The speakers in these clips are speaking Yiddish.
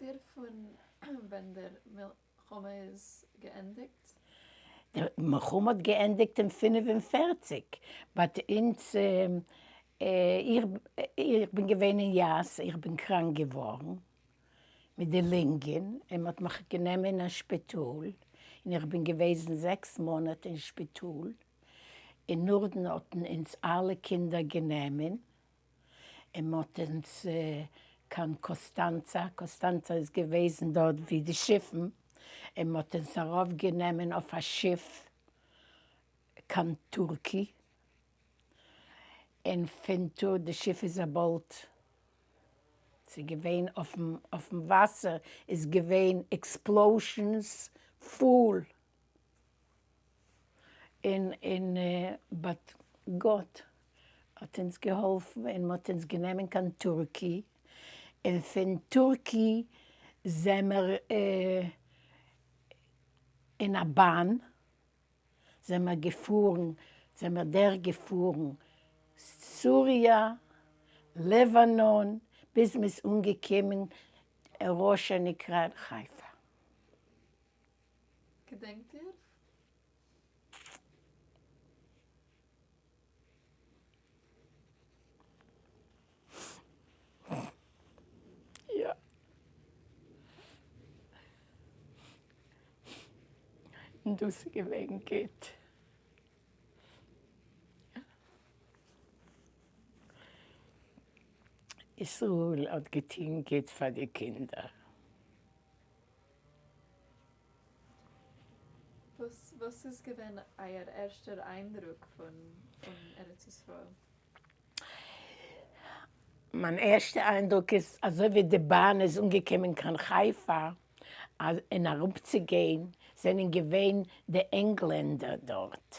איר פון ווען דער מלחמה איז געענדיגט? די מלחמה האט געענדיגט אין 45, but אונז, איך בין געווען אין יאס, איך בין קראנק געווארן מיט די לונגען, און מ'האט מיך גענומען אין א שפיטאל, און איך בין געוועזן זעקס מאנאט אין שפיטאל, און נאכדעם האט מען אונז אלע קינדער גענומען, און מ'האט אונז קיין קאסטאנצא, קאסטאנצא איז געוועזן דארט ווי די שיפן, און מ'האט אונז ארויף גענומען אויף א שיף קיין טורקי, און פון טור די שיף איז about, ס'איז געווען אויפן וואסער איז געווען explosions פול, און און but גאט האט אונז געהאלפן און מ'האט אונז גענומען קיין טורקי, און פון טורקי זעמער אין א באן זעמער געפארן, זעמער דורך געפארן סוריה, לבנון, ביז מ'איז אנגעקומען ראש הנקרה חיפה. געדענקט איר? יא. און דאס איז געווען גוט. ישראל האט געטון גוט פאר די קינדער. וואס איז געווען אייער ערשטער איינדרוק פון ארץ ישראל? מיין ערשטע איינדרוק איז אזוי ווי די באן איז אנגעקומען קיין חיפה און אראפצוגיין זענען געווען די ענגלענדער דארט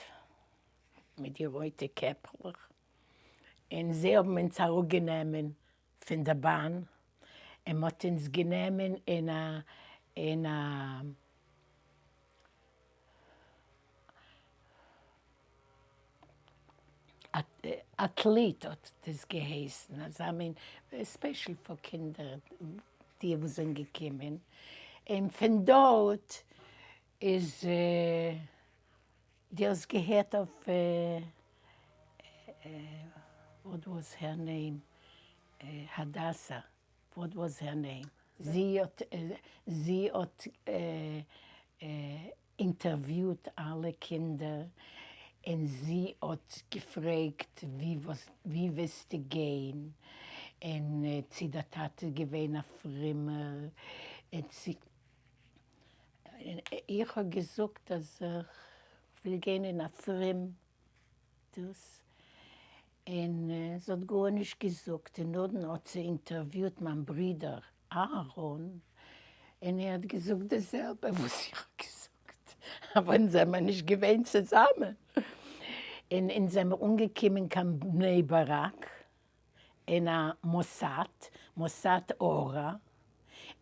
מיט די רויטע קעפלעך און זיי האבן אונז אראפגענומען פון די באן און מ'האט אונז גענומען אין א אין א עתלית האט עס געהייסן, אזא מין special פאר קינדער די וואס זענען געקומען, און פון דארט איז די האסט געהערט אויף what was her name הדסה what was her name? זי האט זי האט אינטערוויוט אלע קינדער און זי האט געפרעגט ווי ווילסטו גיין און צו דער טאטע איז געווען א פרומער און צו איך האב געזאגט אז איך וויל גיין אין א פרום דאס, און זי האט גארנישט געזאגט, און נאכדעם האט זי אינטערוויוט מיין ברודער אהרן, און ער האט געזאגט די זעלבע וואס איך האב געזאגט, אבער אונז זעמער נישט געווען צוזאמען, און אונז זעמער אנגעקומען קיין בני ברק, אין א מוסד, מוסד אורה,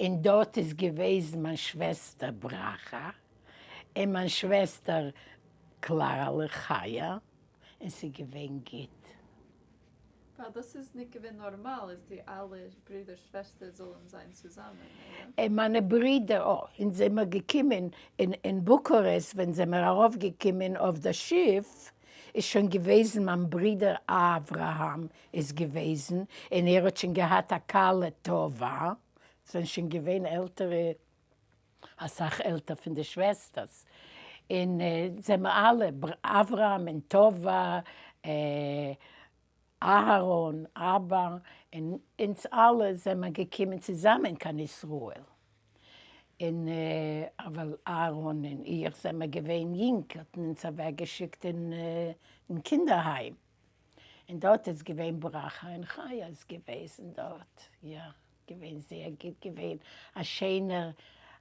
און דארט איז געוועזן מיין שוועסטער ברכה, און מיין שוועסטער קלארעלע חיה, און ס'איז געווען גוט. ווייל דאס איז ניט געווען נארמאל אז די אלע ברידער שוועסטער זאלן זיין צוזאמען, איא? און מיינע ברידער, אה, אונז זעמער געקומען אין בוקארעסט, ווען זעמער ארויף געקומען אויף די שיף, איז שוין געוועזן מיין ברודער אברהם איז געוועזן און ער האט שוין געהאט א כלה טובה, זענען שוין געווען עלטערע אסאך עלטער פון די שוועסטערס, און זעמער אלע אברהם און טובה אהרן אבא און אונז אלע זעמער געקומען צוזאמען קיין ישראל. און אבל אהרן און איך זעמער געווען יונג האט מען אונז אוועק געשיקט אין קינדערהיים, און דארט איז געווען ברכה און חיה איז געוועזן דארט, יא געווען זייער גוט געווען א שענער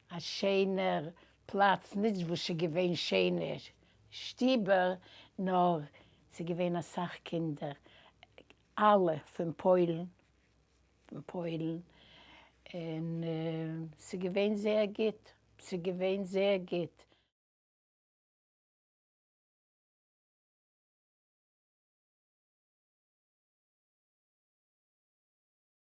א שענער פלאץ, נישט וואס ס'געווען שענע שטיבער נאר ס'געווען אסאך קינדער אלע פון פוילן. פון פוילן, און ס'איז געווען זייער גוט, ס'איז געווען זייער גוט.